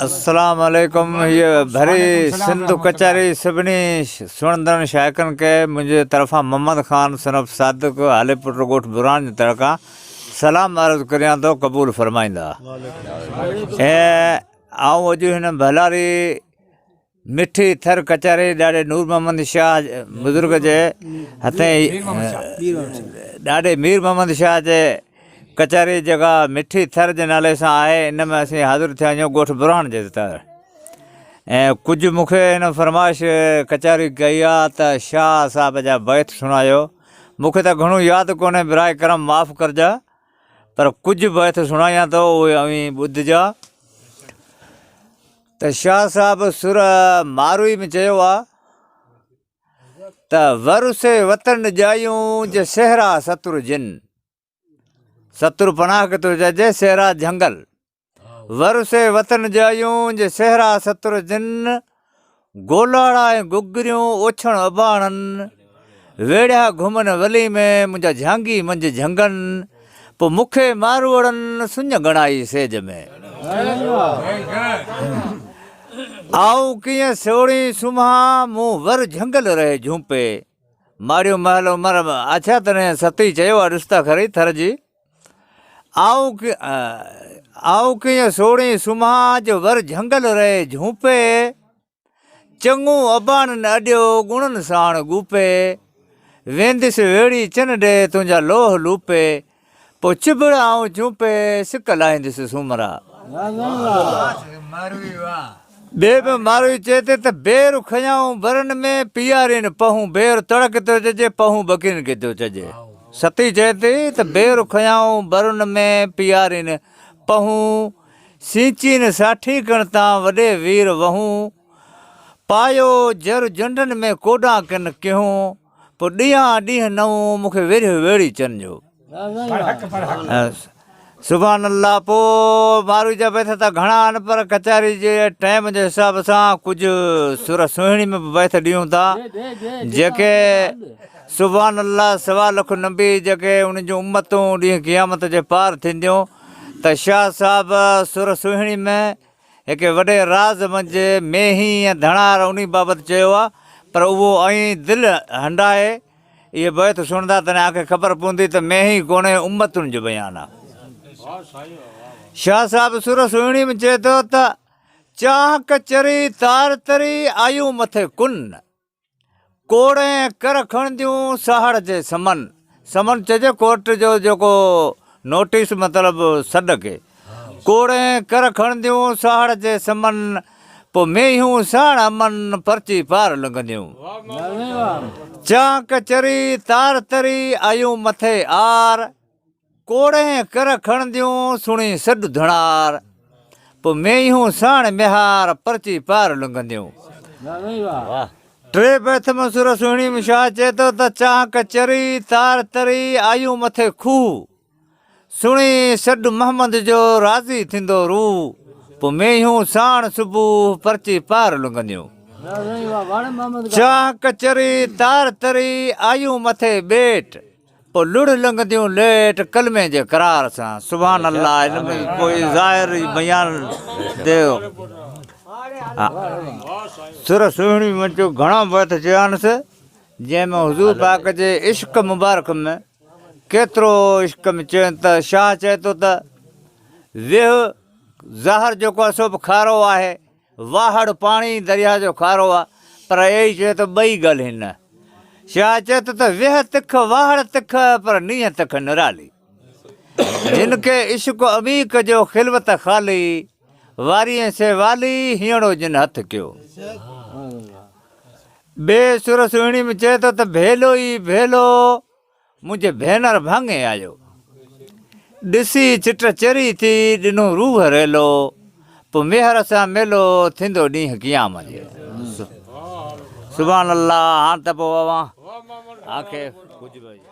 السلام عليڪم هيء ڀري سنڌ ڪچهري سڀني سڻندڙن شائقن کي منهنجي طرفان محمد خان صنف صادق هالي پٽ ڳوٺ برهان جي طرفان سلام عرض ڪريان ٿو قبول فرمائيندا ۽ آئون اڄ هن ڀلاري مٺي ٿر ڪچهري ڏاڏي نور محمد شاهه بزرگ جي هٿين ڏاڏي مير محمد شاهه جي ڪچهري جيڪا مٺي ٿر جي نالي سان آهي ان ۾ اسين حاضر ٿيا آهيون ڳوٺ برهان جي تر ۽ ڪجهه مون کي هن فرمائش ڪچهري ڪئي آ ته شاهه صاحب جا بيت سڻايو مون کي ته گهڻو ياد ڪونهي براء ڪرم معاف ڪرجا پر ڪجهه بيت سڻايان ٿو اهي اوهين ٻڌجا ته شاهه صاحب سر ماروي ۾ چيو آ ته ورثي وطن ڄايون جي صحرا ستر جن ستر پناهه کي ٿو چئجي صحرا جهنگل ورثي وطن ڄايون جي صحرا ستر جن گولاڙا ۽ گگريون اوڇڻ اباڻن، ويڙهيا گهمن ولي ۾ منهنجا جهانگي منجهه جهنگن، پوء مون کي ماروئڙن سڃ ڳڻائي سيج ۾. آئون ڪيئن سوڙهي سمهان، مون ور جهنگل رهي جهونپي، ماڙيون محل عمر آڇيا تڏهن ستي چيو آ ڏس ته کري ٿر جي. آئون ڪيئن سوڙهي سمهان جو ور جهنگل رهي جهونپي، چڱو اباڻن اڏيو ڳڻن ساڻ ڳوپي، ويندس ويڙهي چن ڏي تنهنجا لوهه لوپي، پوء چڀڙ آئون چونپي سڪ لاهيندس سومرا. ٻئي به ماروي چئي ٿي ته بير کنيائون برن ۾ پيارين پهون بير تڙ کي ٿو چئجي پهون ٻڪرين کي ٿو چئجي. ستي چئي ٿي ته بير کنيائون برن ۾ پيارين پهون سينچين ساٺي ڪڻ تان وڏي وير وهون پايو جر جنڊن ۾ ڪوڏان ڪن ڪيهون پوء ڏينهان ڏينهن نئون مون کي ويرهيو ويڙهي چن جو. سبحان الله پوء ماروي جا بيت ته گهڻا آهن پر ڪچهري جي ٽائيم جي حساب سان ڪجهه سر سهڻي ۾ به بيت ڏيون ٿا جيڪي سبحان الله سوا لک نبي جيڪي انهن جون امتون ڏينهن قيامت جي پار ٿينديون ته شاهه صاحب سر سهڻي ۾ هڪ وڏي راز منجهه مينهين ۽ ڌڻار انهي بابت چيو آهي پر اهو ائين دل هنڊائي اهي بيت سڻندا تڏهن آکي خبر پوندي ته مينهن ئي ڪونهي امتن جو بيان آ. شاهه صاحب سر سهڻي ۾ چئي ٿو ته، چانهه ڪچري تار تري آيون مٿي ڪن، ڪوڙين ڪر کڻنديون ساهڙ جي سمن، سمن چئجي ڪورٽ جو جيڪو نوٽيس مطلب سڏ کي، ڪوڙين ڪر کڻنديون ساهڙ جي سمن، پوء مينهيون ساڻ امن پرچي پار لنگهنديون. چانڪ چري تار تري آيون مٿي آر، ڪوڙين ڪر کڻنديون سڻي سڏ ڌڻار، پوء مينهيون ساڻ ميهار پرچي پار لنگهنديون. ٽي بيت ۾ سر سهڻي ۾ شاهه چئي ٿو ته چانڪ چري تار تري آيون مٿي کوهه، سڻي سڏ محمد جو راضي ٿيندو روح، پوء مينهيون ساڻ صبح پرچي پار لنگهنديون. چانهه ڪچري تار تري آيون مٿي ٻيٽ، پوء لڙ لنگهنديون ليٽ ڪلمي جي قرار سان. سبحان الله ان ۾ ڪوئي ظاهر بيان ديو. سر سهڻي منجهه گهڻا بيت چيانس، جنهن ۾ حضور پاڪ جي عشق مبارڪ ۾ ڪيترو عشق ۾ چين ته شاهه چئي ٿو ته ويهه زهر جيڪو آهي سو به کارو آهي، واهڙ پاڻي درياهه جو کارو آهي، پر اي چئي ٿو ٻئي ڳالهين نه. شاهه چئي ٿو ته ويهه تک واهڙ تک پر نينهن تک نرالي. جن کي عشق عميق جو خلوت خالي، واريين سي والي هينئڙو جن هٿ ڪيو. ٻئي سر سهڻي ۾ چئي ٿو ته ڀيلو ئي ڀيلو منهنجي ڀينر ڀاڱي آيو. ڏسي چٽ چري ٿي ڏنو روح ريلو. پوء ميهر سان ميلو ٿيندو ڏينهن قيام جي. سبحان الله هاڻ ته پوء اوهان آکي ڪجهه به.